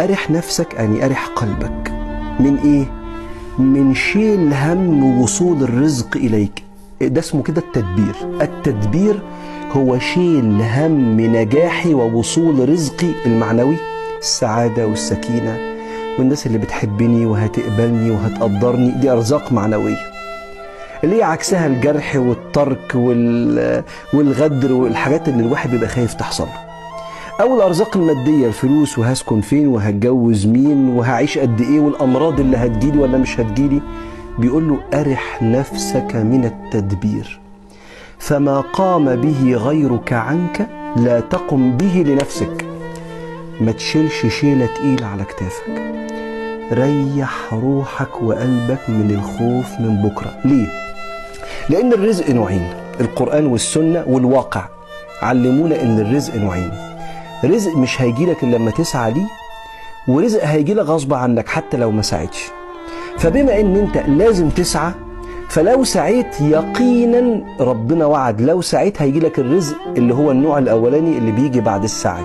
أرح نفسك يعني أرح قلبك من إيه؟ من شيل هم وصول الرزق إليك. ده اسمه كده التدبير. التدبير هو شيل هم نجاحي ووصول رزقي المعنوي، السعادة والسكينة والناس اللي بتحبني وهتقبلني وهتقدرني، دي أرزاق معنوية. اللي هي عكسها الجرح والترك والغدر والحاجات اللي الواحد بيبقى خايف تحصل له. أو الأرزاق المادية، الفلوس وهسكن فين وهتجوز مين وهعيش قد إيه والأمراض اللي هتجيلي ولا مش هتجيلي. بيقول له أرح نفسك من التدبير، فما قام به غيرك عنك لا تقم به لنفسك. ما تشيلش شيلة تقيلة على كتافك، ريح روحك وقلبك من الخوف من بكرة. ليه؟ لأن الرزق نوعين، القرآن والسنة والواقع علمونا إن الرزق نوعين. رزق مش هيجيلك إلا لما تسعى ليه، ورزق هيجيلك غصب عنك حتى لو ما سعيتش. فبما إن أنت لازم تسعى، فلو سعيت يقينا ربنا وعد لو سعيت هيجيلك الرزق اللي هو النوع الأولاني اللي بيجي بعد السعي،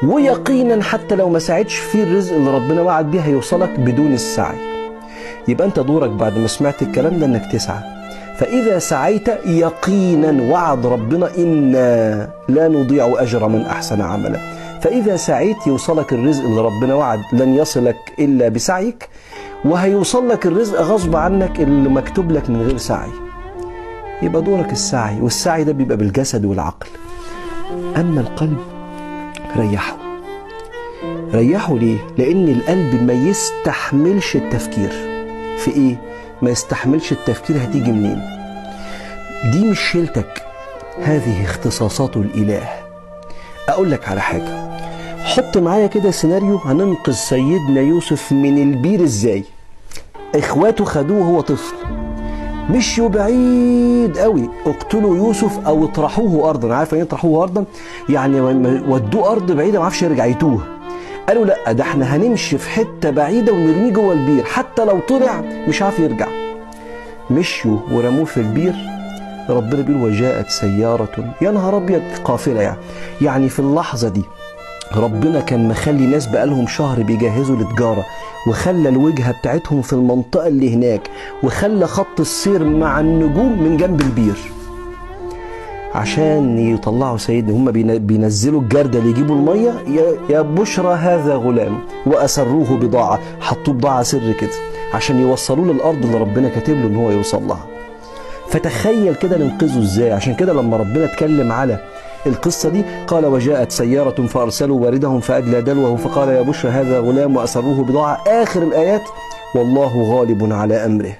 ويقينا حتى لو ما سعيتش في الرزق اللي ربنا وعد بيه هيوصلك بدون السعي. يبقى أنت دورك بعد ما سمعت الكلام ده إنك تسعى. فإذا سعيت يقينا وعد ربنا إنا لا نضيع أجر من أحسن عملا. فإذا سعيت يوصلك الرزق اللي ربنا وعد لن يصلك إلا بسعيك، وهيوصل لك الرزق غصب عنك اللي مكتوب لك من غير سعي. يبقى دورك السعي، والسعي ده بيبقى بالجسد والعقل. أما القلب ريحه. ريحه ليه؟ لأن القلب ما يستحملش التفكير في إيه؟ ما يستحملش التفكير هتيجي منين؟ دي مش شيلتك، هذه اختصاصات الإله. أقول لك على حاجة، حط معايا كده سيناريو هننقذ سيدنا يوسف من البير إزاي. إخواته خدوه وهو طفل، مشوا بعيد قوي، اقتلوا يوسف أو اطرحوه أرضا. عارف يعني اطرحوه أرضا؟ يعني ودوه أرض بعيدة ما عرفش يرجع يتوه. قالوا لا، ده احنا هنمشي في حتة بعيدة ونرميه جوه البير، حتى لو طلع مش عارف يرجع. مشوا ورموه في البير. ربنا بيقول وجاءت سيارة، يا نهار أبيض، قافلة. يعني في اللحظة دي ربنا كان مخلي ناس بقالهم شهر بيجهزوا لتجارة، وخلى الوجهة بتاعتهم في المنطقة اللي هناك، وخلى خط السير مع النجوم من جنب البير عشان يطلعوا سيدنا. هم بينزلوا الجردل اللي يجيبوا المية، يا بشرى هذا غلام، وأسروه بضاعة، حطوه بضاعة سر كده عشان يوصلوه للأرض اللي ربنا كاتب له إن هو يوصل لها. فتخيل كده ننقذه إزاي. عشان كده لما ربنا اتكلم على القصة دي قال وجاءت سيارة فأرسلوا واردهم فأدلى دلوه فقال يا بشرى هذا غلام وأسروه بضاعة. آخر الآيات والله غالب على أمره،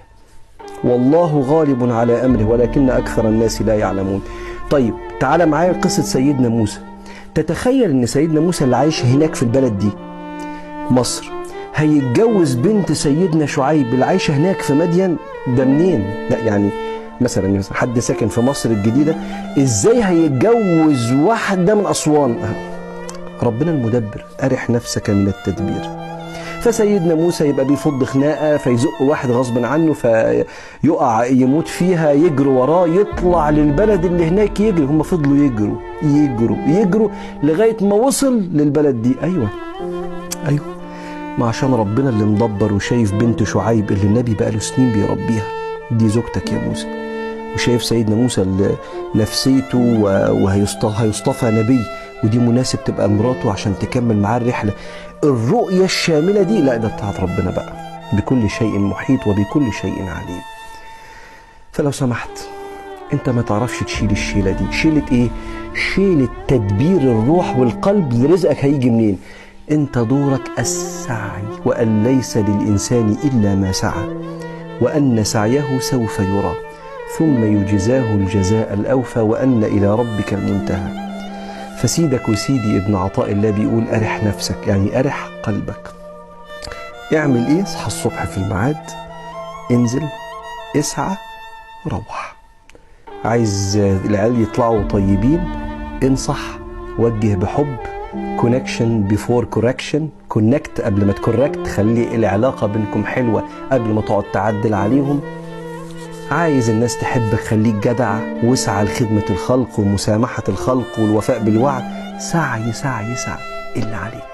والله غالب على أمره ولكن أكثر الناس لا يعلمون. طيب تعالى معايا قصة سيدنا موسى. تتخيل ان سيدنا موسى اللي عايش هناك في البلد دي مصر هيتجوز بنت سيدنا شعيب اللي عايشة هناك في مدين؟ ده منين؟ لا يعني مثلا حد ساكن في مصر الجديدة ازاي هيتجوز واحدة من أسوان؟ ربنا المدبر، أرح نفسك من التدبير. فسيدنا موسى يبقى بيفض خناقة فيزق واحد غصب عنه فيقع يموت فيها، يجروا وراه، يطلع للبلد اللي هناك يجري. هم فضلوا يجروا يجروا يجروا لغاية ما وصل للبلد دي. أيوة أيوة، ما عشان ربنا اللي مدبر وشايف بنت شعيب اللي النبي بقاله سنين بيربيها دي زوجتك يا موسى، وشايف سيدنا موسى اللي نفسيته وهيصطفى نبي ودي مناسب تبقى مراته عشان تكمل معاه الرحلة. الرؤية الشاملة دي لا، ده بتاعت ربنا بقى، بكل شيء محيط وبكل شيء عليم. فلو سمحت انت ما تعرفش تشيل الشيلة دي. شيلة ايه؟ شيلة تدبير الروح والقلب لرزقك هيجي منين. انت دورك السعي، وأن ليس للإنسان إلا ما سعى وأن سعيه سوف يرى ثم يجزاه الجزاء الأوفى وأن إلى ربك المنتهى. فسيدك وسيدي ابن عطاء الله بيقول أرح نفسك، يعني أرح قلبك. اعمل ايه؟ اصحى الصبح في الميعاد، انزل، اسعى، روح. عايز العيال يطلعوا طيبين، انصح، وجه بحب، connection before correction، connect قبل ما ت correct، خلي العلاقة بينكم حلوة قبل ما تقعد تعدل عليهم. عايز الناس تحبك، خليك جدع واسعى لخدمة الخلق ومسامحة الخلق والوفاء بالوعد. سعي سعي سعي اللي عليك.